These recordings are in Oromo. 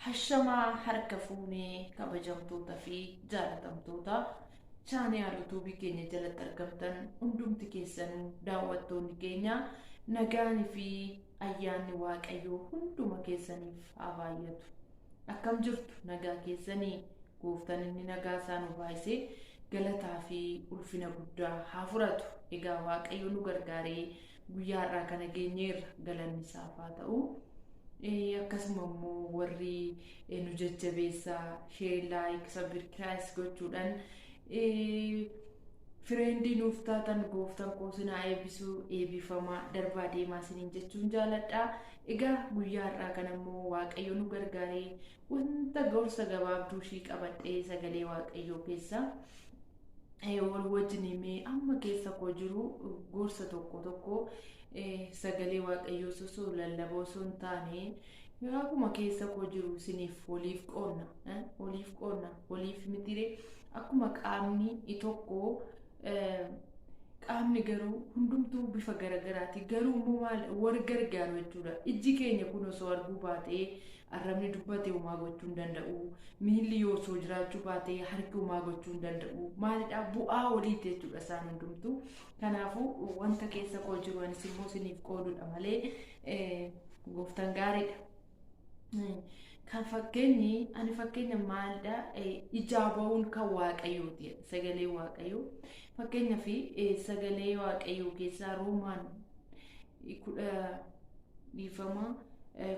Hashamaa harka fuunee kabajamtoota fi jaalatamtoota chaanaal yuutuubii keenya jalatti argamtan hundumti keessanuu daawwattoonni keenya nagaanii fi ayyaanni Waaqayyoo hunduma keessaniif haa baay'atu. Akkam jirtu nagaa keessanii gooftaan inni nagaa isaa nu baay'isee galataa fi ulfina guddaa haa furatu. Egaa Waaqayyo nu gargaaree guyyaa har'aa kana geenyeerra galanni isaaf haa ta'u. Akkasuma immoo warri nu jajjabeessaa share like subscribe gochuudhaan friendii nuuf taatan gooftaan koo sinaa eebbisuu eebbifamaa darbaa deemaa isiniin jechuun jaaladha. Egaa guyyaa har'aa kana immoo Waaqayyo nu gargaaree wanta gorsa gabaabduu ishii qabadhee sagalee Waaqayyoo keessa wal wajjin himee amma keessa koo jiru gorsa tokko tokko sagalee Waaqayyoo osoo lallaboo osoo hin taane akkuma keessa koo jiru isiniif waliif qoonna waliif qoonna waliif mitire akkuma qaamni tokko qaamni garuu hundumtuu bifa garagaraati garuu immoo maal wal gargaaru jechuudha. Ijji keenya kun osoo arguu baatee arrabni dubbate homaa gochuu hin danda'u. Miilli yoo osoo jiraachuu baatee harki homaa gochuu hin danda'u. Maalidha bu'aa waliiti jechuudha isaan hundumtuu. Kanaafuu wanta keessa koo jiru anis immoo isiniif qoodudha malee gooftaan gaariidha. Kan fakkeenyi ani fakkeenya maalidha ijaa ba'uun kan Waaqayyooti sagalee Waaqayyoo. Fakkeenyaaf sagalee Waaqayyoo keessaa Roomaan kudha dhiifama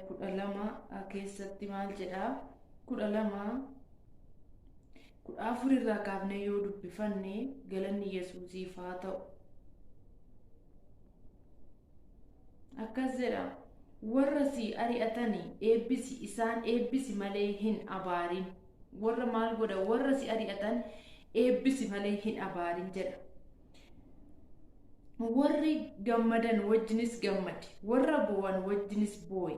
12 keessatti maal jedhaa 12 14 irraa kaafnee yoo dubbifanne galanni Yesuusiif haa ta'u. Akkas jedha. Warra si ari'atanii eebbisi isaan eebbisi malee hin abaarin. Warra maal godha warra si ari'atan eebbisi malee hin abaarin jedha. Warri gammadan wajjinis gammadi, warra boo'an wajjinis boo'i.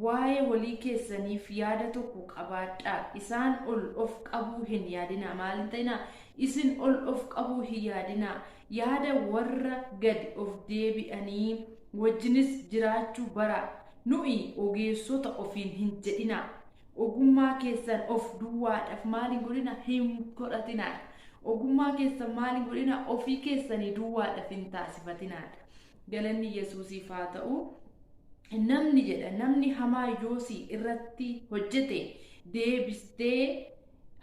Waa'ee walii keessaniif yaada tokko qabaadhaa. Isaan ol of qabuu hin yaadinaa. Maal hin ta'inaa? Isin ol of qabuu hin yaadinaa. Yaada warra gadi of deebi'anii wajjinis jiraachuu bara. Nuyi ogeessota ofiin hin jedhinaa. Ogummaa keessan of duwwaadhaaf maal hin godhina? Hin godhatinaa. Ogummaa keessan maal hin godhina? Ofii keessanii duwwaadhaaf hin taasifatinaadha. Galanni Yesuusiif haa ta'u. Namni jedha namni hamaa yoosii irratti hojjete deebistee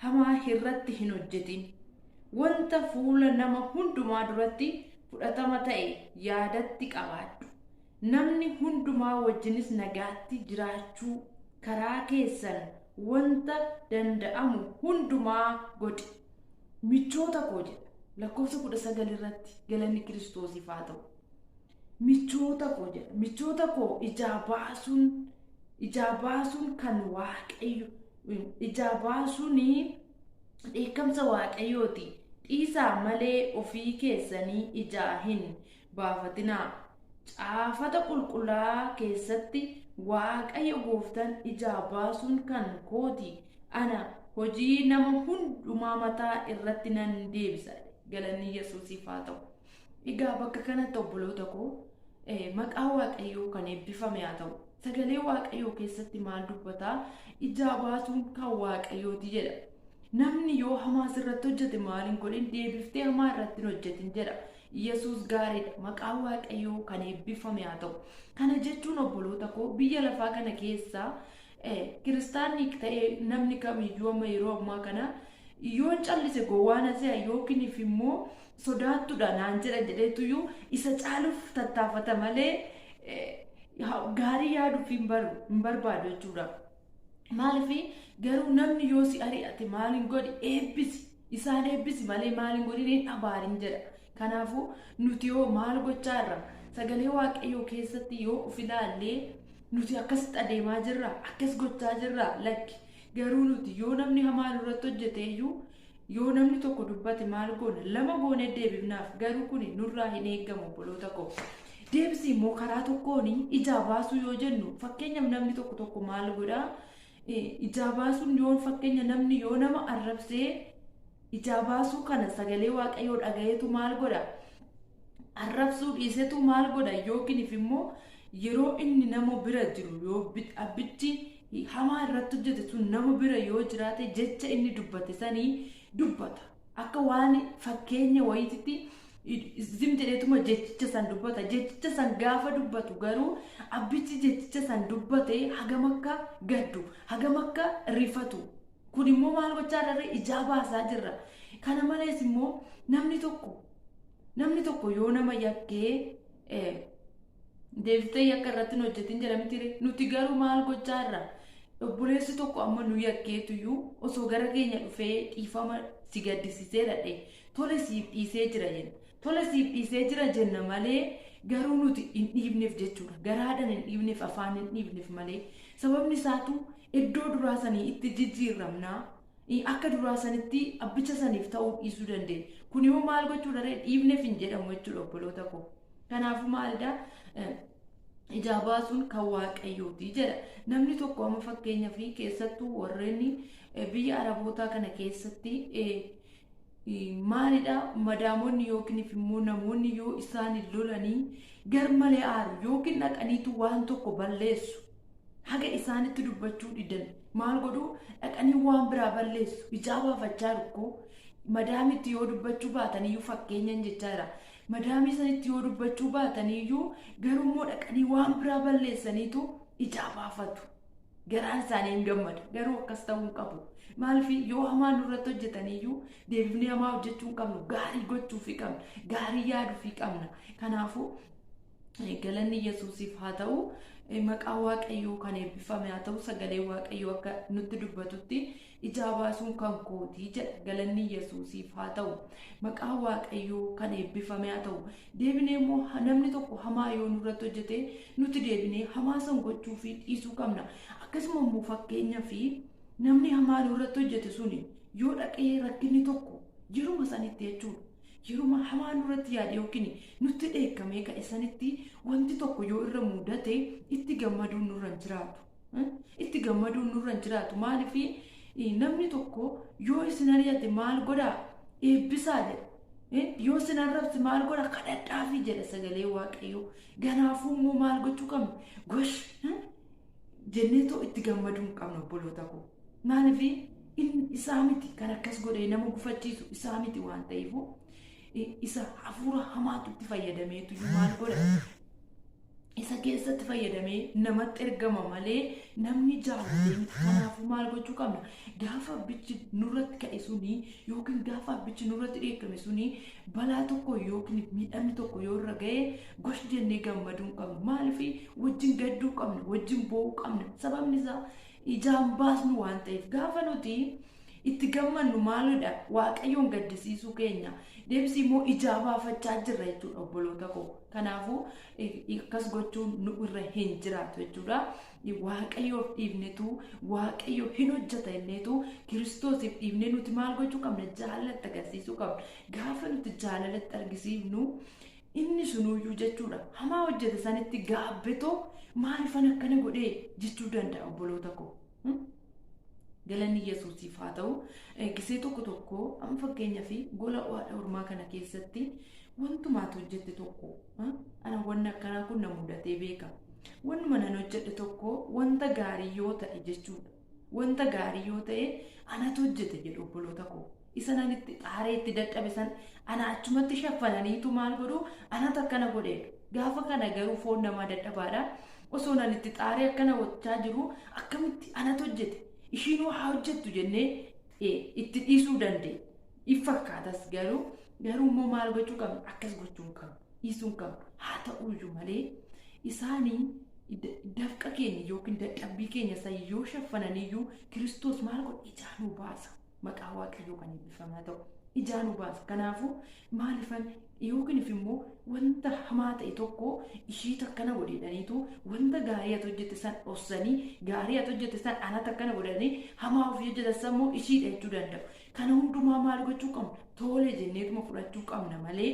hamaa irratti hin hojjetin. Wanta fuula nama hundumaa duratti fudhatama ta'e yaadatti qabaadhu. Namni hundumaa wajjinis nagaatti jiraachuu karaa keessan wanta danda'amu hundumaa godhi. Michoota koo jedha. Lakkoofsa 19 irratti galanni Kiristoosiif haa ta'u. Michoota koo jedha. Michoota koo ijaa baasuun kan Waaqayyo ijaa baasuun dheekkamsa Waaqayyooti. Dhiisaa malee ofii keessanii ijaa hin baafatinaa. Caafata qulqullaa keessatti Waaqayyo gooftaan ijaa baasuun kan kooti. Ana hojii nama hundumaa mataa irratti nan deebisa. Galanni Yesuusiif haa ta'u. Egaa bakka kanatti obboloota koo maqaa Waaqayyoo kan eebbifame haa ta'u. Sagalee Waaqayyoo keessatti maal dubbataa? Ijaa baasuun kan Waaqayyooti jedha. Namni yoo hamaa sirratti hojjete maal hin godhin deebiftee hamaa irratti hin hojjetin jedha. Yesuus gaariidha. Maqaa Waaqayyoo kan eebbifame haa ta'u. Kana jechuun obboloota koo biyya lafaa kana keessa kiristaanni ta'ee namni kamiyyuu amma yeroo ammaa kana yoon callise gowwaan asi'a yookiin immoo sodaattuudha naan jedha jedheetuyyuu isa caaluuf tattaafata malee gaarii yaaduuf hin barbaadu jechuudha. Maaliif garuu namni yoo si ari'ate maal hin godhi eebbisi isaan eebbisi malee maal hin godhin hin abaarin jedha. Kanaafuu nuti yoo maal gochaa irra sagalee Waaqayyoo keessatti yoo of ilaallee nuti akkasitti adeemaa jirra akkas gochaa jirra lakki garuu nuti yoo namni hamaa nurratti hojjete iyyuu yoo namni tokko dubbate maal goona lama goonee deebifnaaf garuu kuni nurraa hin eeggamu obboloota koo. Deebisi immoo karaa tokkoon ijaa baasuu yoo jennu fakkeenyaaf namni tokko tokko maal godhaa ijaa baasuun yoo fakkeenya namni yoo nama arrabsee ijaa baasuu kana sagalee Waaqayyoo dhagayeetu maal godha arrabsuu dhiisetu maal godha yookiin immoo yeroo inni nama bira jiru yoo abbichi hamaa irratti hojjete sun nama bira yoo jiraate jecha inni dubbate sanii dubbata. Akka waan fakkeenya wayiititti zim jedheetuma jechicha san dubbata. Jechicha san gaafa dubbatu garuu abbichi jechicha san dubbate hagam akka gaddu, hagam akka rifatu. Kun immoo maal gochaa jirra? Ijaa baasaa jirra. Kana malees immoo namni tokko yoo nama yakkee deebitee yakka irratti hin hojjetin jedha miti. Nuti garuu maal gochaa jirra? Obboleessi tokko amma nu yakkeetuyyuu osoo gara keenya dhufee dhiifama si gaddisiisee dhadhe tole siif dhiisee jira jenna. Tole siif dhiisee jira jenna malee garuu nuti hin dhiifneef jechuudha. Garaadhaan hin dhiifneef, afaan hin dhiifneef malee. Sababni isaatu iddoo duraa sanii itti jijjiiramnaa. Akka duraa sanitti abbicha saniif ta'uu dhiisuu dandeenya. Kun immoo maal gochuudha? Dhiifneef hin jedhamu jechuudha, obboloota koo. Kanaafuu maalidhaa? Ijaa baasuun kan Waaqayyooti jedha. Namni tokko amma fakkeenyaa fi keessattuu warreen biyya Arabootaa kana keessatti maalidha, madaamonni yookiin immoo namoonni yoo isaan lolanii gar malee aaru yookiin dhaqaniitu waan tokko balleessu. Haga isaanitti dubbachuu didan maal godhu? Dhaqanii waan biraa balleessu. Ijaa baafachaa jiru. Madaamitti yoo dubbachuu baataniyyuu, fakkeenyan jechaa jira. Madaamii sanitti yoo dubbachuu baataniyyuu garuu immoo dhaqanii waan biraa balleessaniitu ijaa baafatu. Garaan isaanii hin gammada. Garuu akkas ta'uu hin qabu. Maaliif? Yoo hamaa nurratti hojjetaniyyuu deebifnee hamaa hojjechuu hin qabnu. Gaarii gochuufii qabna. Gaarii yaaduufii qabna. Kanaafuu galanni Yesuusiif haa ta'u. Maqaa Waaqayyoo kan eebbifame haa ta'u. Sagalee Waaqayyoo akka nutti dubbatutti ijaa baasuun kan kootii jedha. Galanni Yesuusiif haa ta'u. Maqaa Waaqayyoo kan eebbifame haa ta'u. Deebinee immoo namni tokko hamaa yoo nurratti hojjete nuti deebinee hamaa san gochuu fi dhiisuu qabna. Akkasuma immoo fakkeenyaa fi namni hamaa nurratti hojjete suni yoo dhaqee rakkinni tokko yeruma sanitti jechuudha. Yeruma hamaa nurratti yaade yookiin nutti dheekkamee ka'e sanitti wanti tokko yoo irra mudate itti gammaduun nurra hin jiraatu. Itti gammaduun nurra hin jiraatu. Maaliif? Namni tokko yoo isin ari'ate maal godhaa? Eebbisaa jedha. Yoo isin arrabse maal godhaa? Kadhadhaafii jedha sagalee Waaqayyoo. Kanaafuu immoo maal gochuu qabna? Gosh jenneetoo itti gammaduu hin qabnu, obboloota koo. Maaliif? Isaa miti kan akkas godhee nama gufachiisu, isaa miti waan ta'eef isa hafuura hamaatu itti fayyadameetu maal godha? Isa keessatti fayyadamee namatti ergama malee namni jaallatee miti. Kanaafuu maal gochuu qabna? Gaafa abbichi nurratti ka'e suni yookiin gaafa abbichi nurratti dheekkame suni balaa tokko yookiin miidhamni tokko yoo irra ga'e gosh jennee gammaduu hin qabnu. Maaliif? Wajjin gadduu qabna, wajjin boo'uu qabna. Sababni isaa ijaan baasnu waan ta'eef gaafa nuti itti gammannu maalidha? Waaqayyoon gaddisiisuu keenya. Deebisii immoo ijaa baafachaa jirra jechuudha, obboloota koo. Kanaafuu akkas gochuun nu irra hin jiraatu jechuudha. Waaqayyoof dhiifnetu Waaqayyo hin hojjeta inneetu Kiristoosiif dhiifnee nuti maal gochuu qabna? Jaalalatti agarsiisuu qabna. Gaafa nuti jaalalatti argisiifnu inni sunuyyuu jechuudha hamaa hojjete sanitti gaabbetoo "Maaliifan akkana godhee?" jechuu danda'a, obboloota koo. Galanni Yesuusiif haa ta'u. Gisee tokko tokko amma fakkeenyaa fi gola haadha ormaa kana keessatti wantumaatu hojjette tokko, ana wanni akkanaa kun na mudatee beeka. Wannuma nan hojjedhe tokko wanta gaarii yoo ta'e jechuudha. Wanta gaarii yoo ta'e anatu hojjete jedhu, obboloota koo. Isa nan itti xaaree itti dadhabe san ana achumatti shaffananiitu maal godhu? Anatu akkana godheedha. Gaafa kana garuu foon namaa dadhabaadha. Osoo nan itti xaaree akkana gochaa jiru akkamitti anatu hojjete? Ishiinuu haa hojjettu jennee itti dhiisuu dandeenya. If fakkaatas garuu immoo maal gochuu qabna? Akkas gochuu hin qabnu. Dhiisuu hin qabnu. Haa ta'uyyuu malee isaanii dafqa keenya yookiin dadhabbii keenya san yoo shaffananiyyuu Kiristoos maal godha? Ijaa nu baasa. Maqaa Waaqayyoo kan eebbifamaa ta'u. Ijaa nu baasa. Kanaafuu maalifan yookiin immoo wanta hamaa ta'e tokko ishiitu akkana godhedhaniitu wanta gaarii ati hojjette san dhoksanii, gaarii ati hojjette san anatu akkana godhanii, hamaa ofii hojjetan san immoo ishiidha jechuu danda'u. Kana hundumaa maal gochuu qabna? Tole jenneetuma fudhachuu qabna malee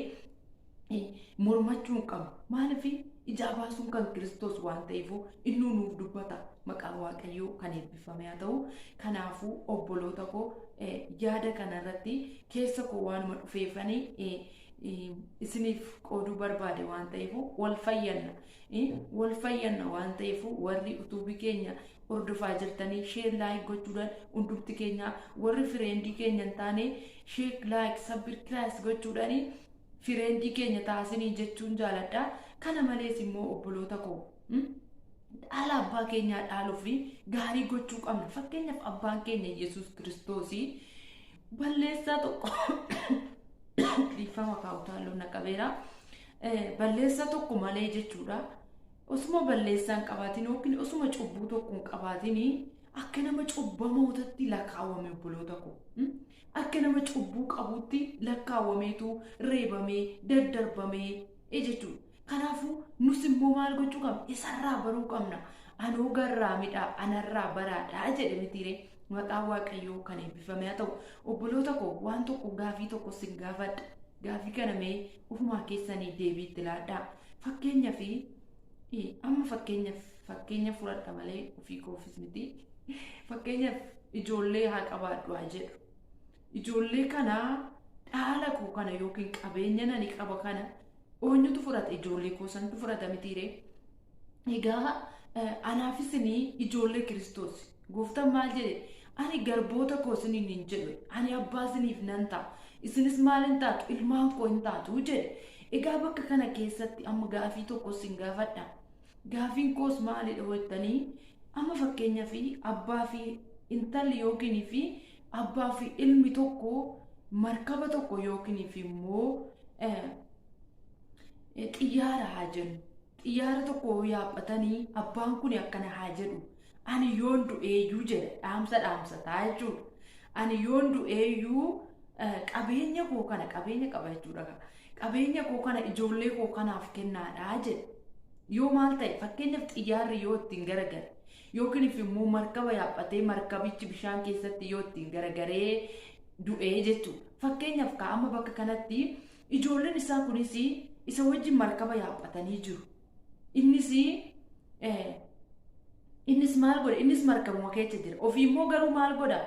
mormachuu hin qabnu. Maaliif? Ijaa baasuun kan Kiristoos waan ta'eef innuu nuuf dubbata. Maqaan Waaqayyoo kan eebbifame haa ta'u. Kanaafuu obboloota koo, yaada kanarratti keessa koo waanuma dhufeefanii isiniif qooduu barbaade waan ta'eef wal fayyanna. Wal fayyanna waan ta'eef warri utuubii keenya hordofaa jirtanii share like gochuudhaan hundumti keenya warri friend keenya hin taane share like subscribe gochuudhaan friend keenya taasisanii jechuun jaaladha. Kana malees immoo obboloota koo dhaala abbaa keenyaa dhaaluu fi gaarii gochuu qabna. Fakkeenyaaf abbaan keenya Yesuus Kiristoos balleessaa tokko dhiifama kaa'utaaloo na qabeera. Balleessaa tokko malee jechuudha. Osuma balleessaa hin qabaatin yookiin osuma cubbuu tokko hin qabaatin akka nama cubbamootatti lakkaawwame obboloota koo. Akka nama cubbuu qabutti lakkaawwameetu reebamee daddarbamee jechuudha. Kanaafuu nus immoo maal gochuu qabna? Isarraa baruu qabna. Anoo garraamidha, anarraa baraadha jedhe mitiiree. Maqaan Waaqayyoo kan eebbifame haa ta'u. Obboloota koo waan tokko gaafii tokko sin gaafadha. Gaafii kana mee ofumaa keessanii deebii itti laadhaa. Fakkeenyaaf amma fakkeenya fudhadha malee ofii koofis miti. Fakkeenyaaf ijoollee haa qabaadhu haa jedhu. Ijoollee kana dhaala koo kana yookiin qabeenya nani qaba kana eenyutu fudhata? Ijoollee koo santu fudhata mitiiree. Egaa anaaf isinii ijoollee Kiristoos. Gooftaan maal jedhe? Ani garboota koo isiniin hin jedhu. Ani abbaa isiniif nan ta'a. Isinis maal hin taatu? Ilmaan koo hin taatu jedhe. Egaa bakka kana keessatti amma gaafii tokko isin gaafadha. Gaafiin koos maalidha jettanii amma fakkeenyaaf abbaa fi intalli yookiin fi abbaa fi ilmi tokko markaba tokko yookiin immoo xiyyaara haa jennu. Xiyyaara tokko yaabbatanii abbaan kun akkana haa jedhu. Ani yoon du'eeyyuu jedha dhaamsa dhaamsataa jechuudha. Ani yoon du'eeyyuu qabeenya koo kana qabeenya qaba jechuudha. Qabeenya koo kana ijoollee koo kanaaf kennaadhaa jedha. Yoo maal ta'e fakkeenyaaf xiyyaarri yoo ittiin garagare yookiin immoo markaba yaabbatee markabichi bishaan keessatti yoo ittiin garagaree du'ee jechuudha. Fakkeenyaaf amma bakka kanatti ijoolleen isaa kunis isa wajjin markaba yaabbatanii jiru. Innis maal godha? Innis markabuma keessa jira. Ofii immoo garuu maal godha?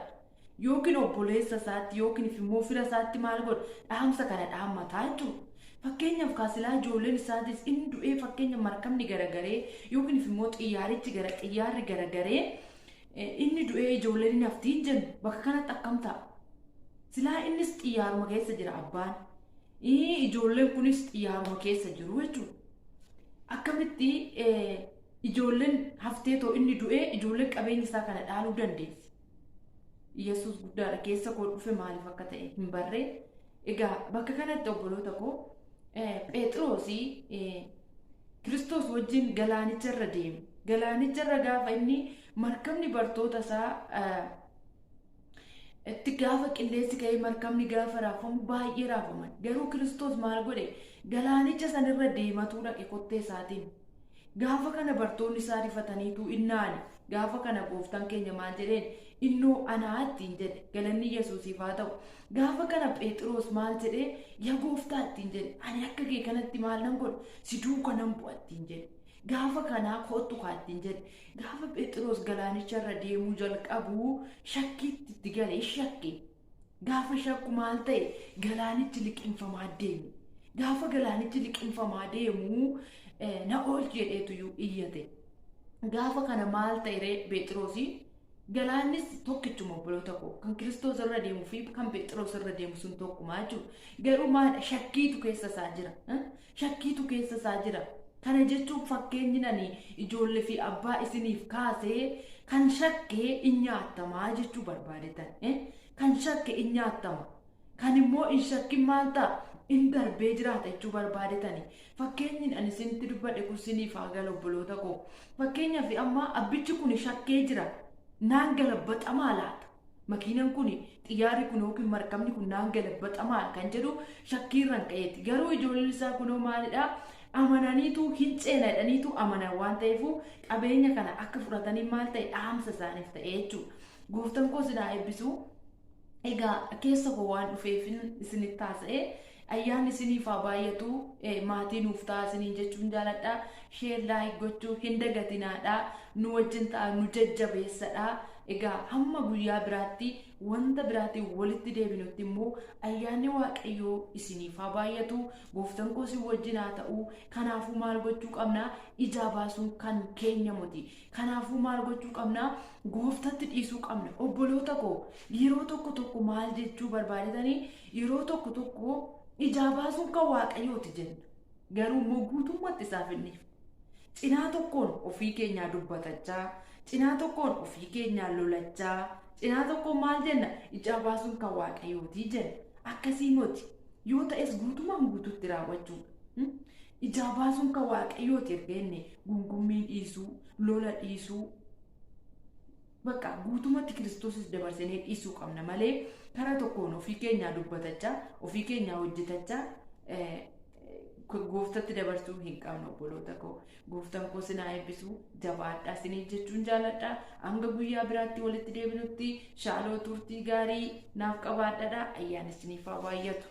Yookiin obboleessa isaatti yookiin immoo fira isaatti maal godha? Dhaamsa kana dhaammataa jechuudha. Fakkeenyaaf kaasilaa ijoolleen isaatis inni du'ee fakkeenya markabni garagaree yookiin immoo xiyyaarri garagaree inni du'ee ijoolleen inni haftiin jennu bakka kanatti akkam ta'a? Silaa innis xiyyaaruma keessa jira abbaan. Ijoolleen kunis xiyyaaruma keessa jiru jechuudha. Akkamitti ijoolleen haftee too inni du'ee ijoolleen qabeenya isaa kana dhaaluu dandeessi? Yesuus guddaadha keessa koo dhufe maaliif akka ta'e hin barree. Egaa bakka kanatti obboloota koo Phexros Kiristoos wajjin galaanicha irra deeme. Galaanicha irra gaafa inni markabni bartoota isaa itti gaafa qilleensi ka'ee markabni gaafa raafamu baay'ee raafaman. Garuu Kiristoos maal godhe? Galaanicha sanirra deematuu dhaqe kottee isaatiin. Gaafa kana bartoonni isaa rifataniitu innaani. Gaafa kana gooftaan keenya maal jedheen? Innoo anaa ittiin jedhe. Galanni Yesuusiif haa ta'u. Gaafa kana Phexros maal jedhee? Yaa gooftaa ittiin jedhe. Ani akka kee kanatti maal nan godhu? Si duuka nan bu'a ittiin jedhe. Gaafa kanaa kottu kaa ittiin jedhe. Gaafa Phexros galaanicha irra deemuu jalqabu shakkiitti itti galee shakke. Gaafa shakku maal ta'e? Galaanichi liqinfamaa deeme. Gaafa galaanichi liqinfamaa deemu na oolchi jedheetu iyyate. Gaafa kana maal ta'e Phexros? Galaannis tokkichuma obboloota koo kan Kiristoos irra deemuu fi kan Phexros irra deemu sun tokkuma jechuudha. Garuu maal shakkiitu keessa isaa jira. Shakkiitu keessa isaa jira. Kana jechuun fakkeenyi nani ijoollee fi abbaa isiniif kaasee kan shakkee in nyaattamaa jechuu barbaadetan. Kan shakke in nyaattama. Kan immoo hin shakkin maal ta'a? In darbee jiraata jechuu barbaadetani. Fakkeenyi ani isinitti dubbadhe kun isiniif haa galu obboloota koo. Fakkeenyaaf amma abbichi kun shakkee jira. Naan galabbaxamaa laata? Makiinaan kun xiyyaarri kun yookiin markabni kun naan galabbaxamaa kan jedhu shakkiirraan ka'eeti. Garuu ijoolleen isaa kunoo maalidhaa? Amananiitu hin ceena jedhaniitu amanan waan ta'eef qabeenya kana akka fudhatanii maal ta'e dhaamsa isaaniif ta'e jechuudha. Gooftaan koo isin haa eebbisu. Egaa keessa koo waan dhufeef isinitti haasa'e ayyaanni isiniif haa baay'atu maatii nuuf ta'a isiniin jechuun jaaladha. Share like gochuu hin dagatinaadha. Nu wajjin ta'a nu jajjabeessadha. Egaa hamma guyyaa biraatti wanta biraatiin walitti deebinutti immoo ayyaanni Waaqayyoo isiniif haa baay'atu. Gooftaan koo isin wajjin haa ta'u. Kanaafuu maal gochuu qabna? Ijaa baasuun kan keenya miti. Kanaafuu maal gochuu qabna? Gooftatti dhiisuu qabna. Obboloota koo, yeroo tokko tokko maal jechuu barbaadetanii, yeroo tokko tokko ijaa baasuun kan Waaqayyooti jenna. Garuu immoo guutummaatti isaaf hin dhiifne. Cinaa tokkoon ofii keenyaa dubbatachaa, cinaa tokkoon ofii keenyaa lolachaa, cinaa tokkoon maal jenna? Ijaa baasuun kan Waaqayyooti jenna. Akkasii miti. Yoo ta'es guutumaan guututti raawwachuudha. Ijaa baasuun kan Waaqayyooti erga jenne, gungummii dhiisuu, lola dhiisuu, bakka guutumatti Kiristoosis dabarsinee dhiisuu qabna malee karaa tokkoon ofii keenyaa dubbatachaa, ofii keenyaa hojjetachaa gooftatti dabarsuu hin qabnu, obboloota koo. Gooftaan koo sinaa eebbisu, jabaadhaa isiniin jechuun jaaladha. Hanga guyyaa biraatti walitti deebinutti shaaloo, turtii gaarii naaf qabaadhadha. Ayyaanni isiniif haa baay'atu.